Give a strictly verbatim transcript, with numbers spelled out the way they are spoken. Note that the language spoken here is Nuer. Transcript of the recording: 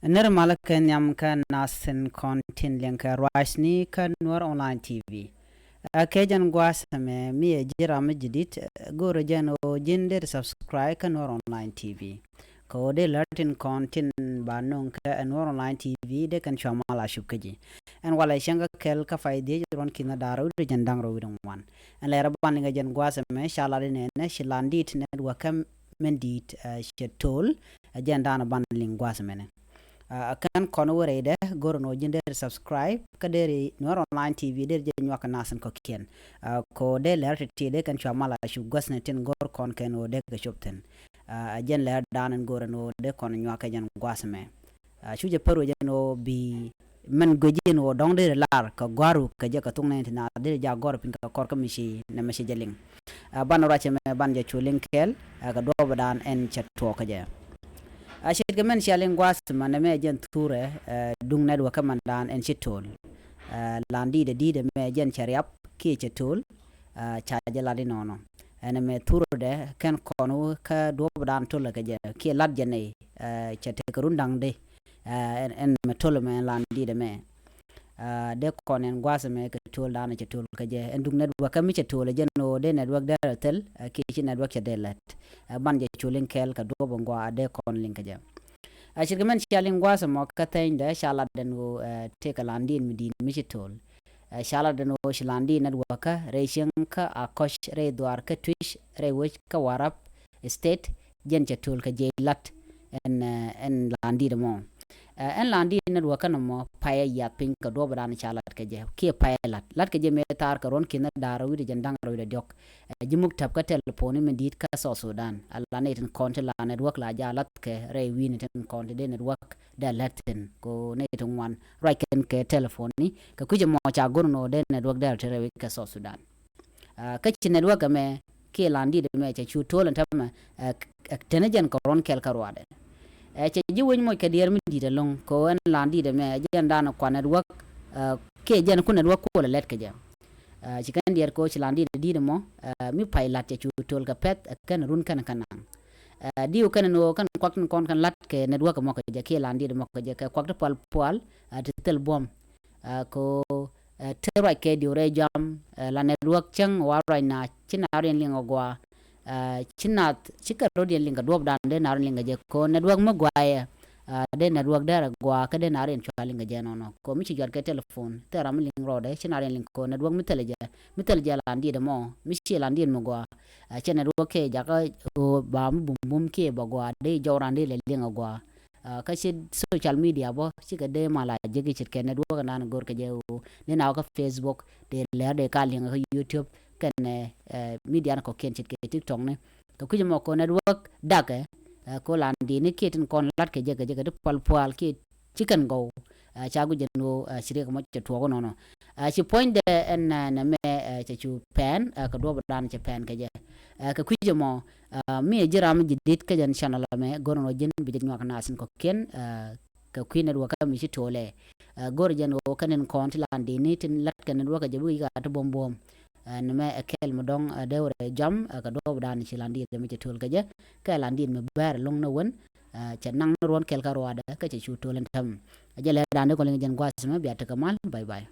Nir malä kɛ nhiam kä nasin kɔn tin liŋ kɛ ruacni kä Nuɔr Online T V. Ɛ kɛ jɛn gua̱a̱th ɛmɛ mi ɛ ji̱ ram mi ji̱ di̱t, ɛ, go̱o̱rä jɛn ɣöö ji̱n deri subscribe kä Nuɔr Online T V. Kɛ ɣöö dee lär tin kɔn tin ba no̱o̱ŋ kä ɛ Nuɔr Online T V dee kɛn cua mal a cup kä ji̱. Ɛn walɛ cäŋ kä kɛl kä pay dhiec ruɔ̱n ki̱n da̱ŋ rɛw wi̱cdɛ jiɛn da̱ŋ rɛw wi̱cdɛ ŋuan. Ɛn lɛr ban liŋ ɛ jɛn gua̱a̱th ɛmɛ ca lat inɛnɛ ci lan di̱t network kä min di̱t, ɛ, cɛ to̱l, ɛ jɛn da̱a̱n ban liŋ gua̱a̱th ɛmɛnɛ. Ɛ, kɛn kɔn wä rɛydɛ go̱r nɔ ji̱n deri subscribe kä deri Nuɔr Online T V deri jɛ nyuak kɛ nasin kɔ̱kiɛn. Ɛ, kɛ ɣöö dee lɛr ti̱ti̱ dee kɛn cua mal a cu gua̱thni tin go̱r kɔn kɛn ɣöö dee kɛ cop thi̱n. Ɛ, jɛn lɛr da̱a̱n in go̱r ɛn ɣöö dee kɔn nyuak kɛ jɛn gua̱a̱th ɛmɛ. Ɛ, cu jɛ pär wec ɛn ɣöö bi mɛn guic in ɣöö dɔ̱ŋ deri lar kɛ gua̱ru kɛ jɛ kɛ thok nɛn ti na deri jɛ a gɔr piny kɛ kɔr kä mi ci nɛ mɛ ci jɛ liŋ. Ɛ, ban ruac ɛmɛ ban jɛ cu liŋ kɛɛl, ɛ, kɛ duɔɔp dan ɛn cɛ tuɔɔk kɛ jɛ. Ɛ, ce̱tkɛ mɛn cia liŋ gua̱a̱th ɛmɛ nɛ mɛ jɛn thurɛ, ɛ, duŋ network kä mɛn dan ɛn ci to̱l. Ɛ, lan di̱i̱t ɛ di̱i̱t ɛmɛ jɛn cɛ riap kiɛ cɛ to̱l, ɛ, ca jɛ lat inɔnɔ. Ɛn ɛmɛ thurɛ dɛ kɛn kɔn wä kä duɔɔp dan to̱l kɛ jɛ kiɛ lat jɛ nɛy, ɛ, cɛ tekɛ run da̱ŋ dee. Ɛ, ɛn, ɛn mɛ to̱l ɛmɛ ɛn lan di̱i̱t ɛmɛ. Ɛ, dee kɔn ɛn gua̱a̱th ɛmɛ kɛ to̱l da̱a̱n cɛ to̱l kɛ jɛ. Ɛn duŋ network kä mi cɛ to̱l ɛ jɛn ɣöö dee network dee rɛ thil, ɛ, kiɛ ci network cɛ dee lɛt. Ɛ, ban jɛ cu liŋ kɛɛl kɛ duɔ̱p ɛn gua̱a̱ dee kɔn liŋ kɛ jɛ. Ɛ, ce̱tkɛ mɛn cia liŋ gua̱a̱th ɛmɔ kä thɛnydɛ ca lat ɛn ɣöö, ɛ, tëëkɛ lan di̱i̱t mi di̱i̱t mi ci to̱l. Ɛ, ca lat ɛn ɣöö ci lan di̱i̱t network kä rɛy cieŋ kä Akɔc rɛy dhuaar kä Twic rɛy wec kä Warrap State, jɛn cɛ to̱l kɛ jiɛc lat ɛn, ɛ, ɛn lan di̱i̱t ɛmɔ. Ɛ, ɛn lan di̱i̱t network kä nɔmɔ payɛ yiath piny kɛ duɔ̱ɔ̱p dan ca lat kɛ jɛ kiɛ payɛ lat. Lat kɛ jɛ mëë thaar kɛ ruɔ̱n ki̱n da̱ŋ rɛw wi̱cdɛ jiɛn da̱ŋ rɛw wi̱cdɛ diɔ̱k. Ɛ, ji̱ muk täp kä telephone mi di̱i̱t kä South Sudan. Ɛ, la nɛy tin kɔn ti la network la jɛ a lath kɛ rɛy wi̱i̱ni tin kɔn ti dee network dee lät thi̱n. Kɛ ɣöö nɛy ti ŋuan ruac kɛn kɛ telephone ni kɛ kui̱c ɛmɔ ca go̱r nɔ dee network dee rɛ te rɛy wi̱c kɛ South Sudan. Ɛ, kä ci network ɛmɛ kiɛ lan di̱i̱t ɛmɛ cɛ cu to̱l ɛn täämɛ, ɛ, ɛ, teni jɛn kɛ ruɔ̱n kɛl kä ruaadɛ. Ɛ, cɛ ji̱ wec moc kɛ diɛɛr mi di̱i̱t ɛlɔ̱ŋ kɛ ɣöö ɛn lan di̱i̱t ɛmɛ jɛn da̱a̱n kuan network, ɛ, kiɛ jɛn ku network kuɔl ɛ lɛt kɛ jɛ. Ɛ, ci kɛn diɛɛr kɛ ɣöö ci lan di̱i̱t di̱i̱t ɛmɔ, ɛ, mi pay lat cɛ cu to̱l kɛ pɛ̈th, ɛ, kɛn run kɛn kɛ naŋ. Ɛ, diw kɛn ɛn ɣöö kɛn kuak tin kɔn kɛn la̱t kɛ network ɛmɔ kɛ jɛ kiɛ lan di̱i̱t ɛmɔ kɛ jɛ kɛ kuak ti pual pual, ɛ, ti thil buɔ̱m. Ɛ, kɛ ɣöö, ɛ, te ruac kɛ diw rɛy jam, ɛ, la network cäŋ wa ruac na ci na riɛn liŋ agua. Ɛ, ci na ci kɛ rot yɛn liŋ kɛ duɔ̱ɔ̱p dan dee na riɛn liŋ kɛ jɛ kɛ ɣöö network mi guayɛ. Ɛ, dee network dee rɛ gua kä dee na riɛn cua liŋ kɛ jɛ nɔnɔ. Kɛ ɣöö mi ci juat kɛ telephone thil ram mi liŋ rɔɔdɛ ci na riɛn liŋ kɛ ɣöö network mi thil jɛ, mi thil jɛ lan diɛt ɛmɔ mi ci lan diɛt mi gua. Ɛ, cɛ network kɛ jakä ɣöö ba mi bum bum kiɛ ba gua dee jɔw ran dee lɛ liŋ agua. Ɛ, kä ci social media bä cikɛ dee mal a jek i̱ ce̱tkɛ network ɛnan go̱r kɛ jɛ ɣöö ni na wä kä Facebook dee lɛr dee ka liŋ kä YouTube kɛn, ɛ, media ni kɔ̱kiɛn ce̱tkɛ TikTok ni. Kɛ kui̱c ɛmɔ kɛ network dakɛ, ɛ, kɛ ɣöö lan di̱i̱t ni kiɛ tin kɔn lat kɛ jɛ kɛ jɛ kɛ ti pual pual kiɛ ci kɛn gɔw. Ɛ, ca guic ɛn ɣöö, ɛ, ci riɛk ɛmɔ cɛ tuɔɔk inɔnɔ. Ɛ, ci puɔ̱nydɛ ɛn, ɛ, nɛmɛ, ɛ, cɛ cu pɛn, ɛ, kɛ duɔ̱ɔ̱p dan cɛ pɛn kɛ jɛ. Ɛ, kɛ kui̱c ɛmɔ, ɛ, mi ɛ ji̱ ram mi ji̱ di̱t kä jɛn channel ɛmɛ go̱r ɛn ɣöö ji̱n bi jɛ nyuak nasin kɔ̱kiɛn, ɛ, kɛ kui̱ network kä mi ci to̱lɛ. Ɛ, go̱r jɛn ɣöö kɛn in kɔn ti lan di̱i̱t ni tin lat kɛ network kɛ jɛ bikɛ yi̱k a ti buɔ̱m buɔ̱m. Ɛ, nɛmɛ ɛ kɛl mi dɔ̱ŋ, ɛ, dee wä rɛ jam, ɛ, kɛ duɔ̱ɔ̱p dan ci lan di̱i̱t mi cɛ to̱l kɛ jɛ. Kɛ lan di̱i̱t mi bɛr ɛlɔ̱ŋ ni wen, ɛ, cɛ naŋ ni ruɔ̱n kɛl kä ruaadɛ kä cɛ cu to̱l ɛn täämɛ. Ɛ jɛ lɛ dan dee kɔn liŋ jɛn gua̱a̱th mɛ bia tekɛ mal. Bye bye.